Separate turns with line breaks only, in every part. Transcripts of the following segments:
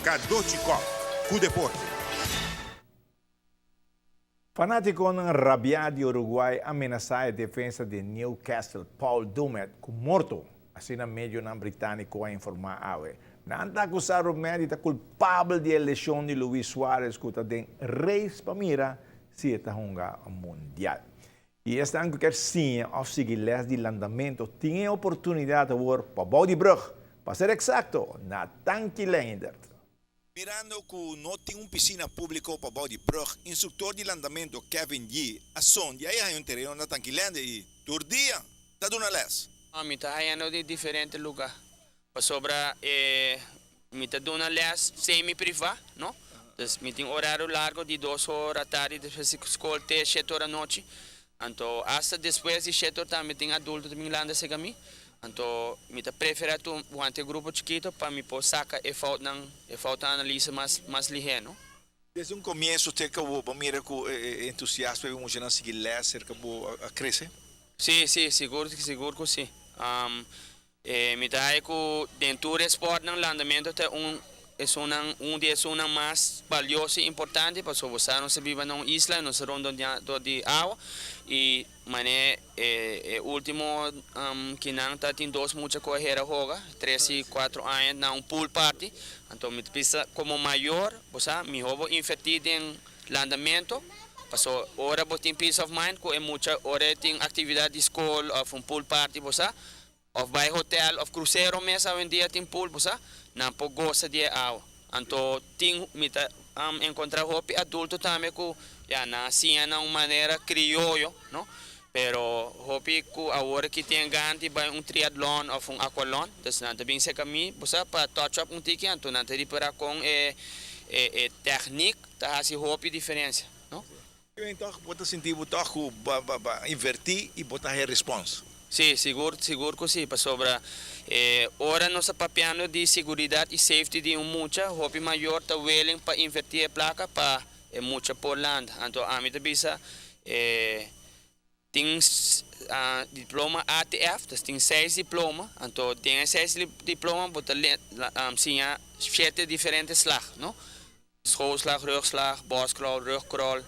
Cadochi Kock, cu deporte.
Fanaticonan rabia di Uruguay a menasa e defensa di Newcastle, Paul Dummett, cu morto. Asina medionan Britanico a informa awe. Nan ta acusa Dummett di ta culpabel di e lesion di Luis Suarez, cu ta den race pa mira si e ta hunga Mundial. Y esnan cu kier siña of sigui les di landamento tin e oportunidad awor pabou di brug, pa ser exacto, na Tanki Leendert.
Mirando cu no tin un piscina publico pabou di brug, instructor di landamento Kevin Yee a sondia y un tereno na Tanki Leendert y tur dia ta duna les.
Mi ta hayando di diferente luga. Pasobra mi ta duna les semi-priva, no? Dus mi tin horario largo di 2 or atardi despues scol te 7 or anochi. Anto, hasta despues di 7 or tambe tin adulto tambe landa serca mi. Anto, mi ta prefera wanta grupo chikito pa mi por saca e foutnan, e fout analisa mas lihe, no?
Desde un comienso te cu bo mira cu entusiasmo y mucha sigui les cu bo a crece?
Si, sigur, sigur cu si. Mi ta cu den sport nan landamento ta un di e mas valioso y importante, pasobra bo nos ta biba na un isla, nos rond di awa y mane ultimo cu nan ta tin dos mucha cu a hoga, 3 y 4 aña na un pool party. Anto mi pensa como mayor, bo miho bo inverti den landamento, paso ora bo tin peace of mind cu e mucha ora tin actividad di scol of un pool party, bo of bay hotel of crucero mes awendia tin pool, bo nan por gosa di awa. Anto tin mi ta encontra hopi adulto tambe cu ya nan siña na un manera crioyo, no? Pero hopi cu awor cu tin gana di bay un triatlon of un aqualon, dus nan ta bin serca mi, bo pa touch up un tiki, anto nan ta ripara con e techniek ta haci hopi diferencia, no?
Anto, bo ta sinti bo toch ba inverti y bo ta respons.
Si, sigur, sigur cu si, pasobra ora nos ta papiando di seguridad y safety di un mucha, hopi mayor ta willing pa inverti placa pa mucha por landa. Anto, ami ta bisa, tin diploma ATF, dus tin seis diploma, anto tin seis diploma, bo ta siña siete diferente slag, no? Schoolslag, rugslag, borstcrawl, rugcrawl,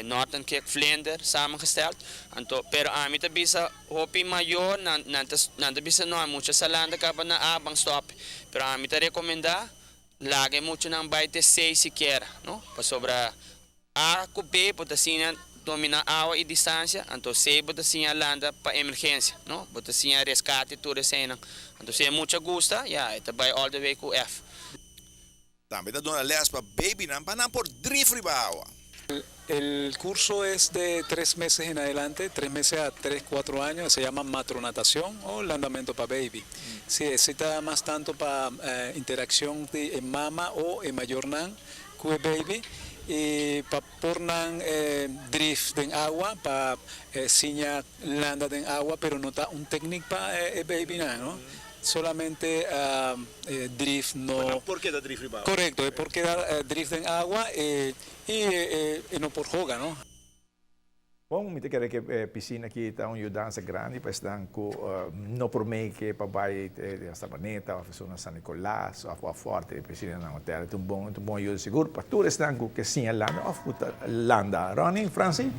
Norton kick, vlinder, samengesteld. Anto, pero ami ta bisa hopi mayor nan ta bisa no mucha sa landa caba na A, ban stop. Pero ami ta recomenda laga mucha nan bay te C sikiera, no? Pasobra A cu B bo ta siña domina awa y distancia, anto C bo ta siña landa pa emergencia, no? Bo ta siña rescate tur esey. Anto si mucha gusta, ya, ta bay all the way cu F.
Tambe ta duna les pa baby nan pa nan por drift riba awa.
El curso es de 3 meses en adelante, 3 meses a 3, 4 años, se llama matronatación o landamento para baby. Sí, necesita más tanto para interacción de mama o mayor nan cu baby y pa por nan drift den awa, pa siña landa den awa, pero no ta un técnica pa baby nan, no? Solamente drift no.
Por keda drift riba awa?
Correcto, e por keda drift den awa y no por hoga, no?
Bon, mi ta kere cu piscina aki ta un yudansa grandi pa esnan cu no por make pa bay na Sabaneta of na San Nicolas of Forte piscina na hotel. Ta un bon ayuda sigur pa tur esnan cu kier siña landa of landa. Ronnie, Franci?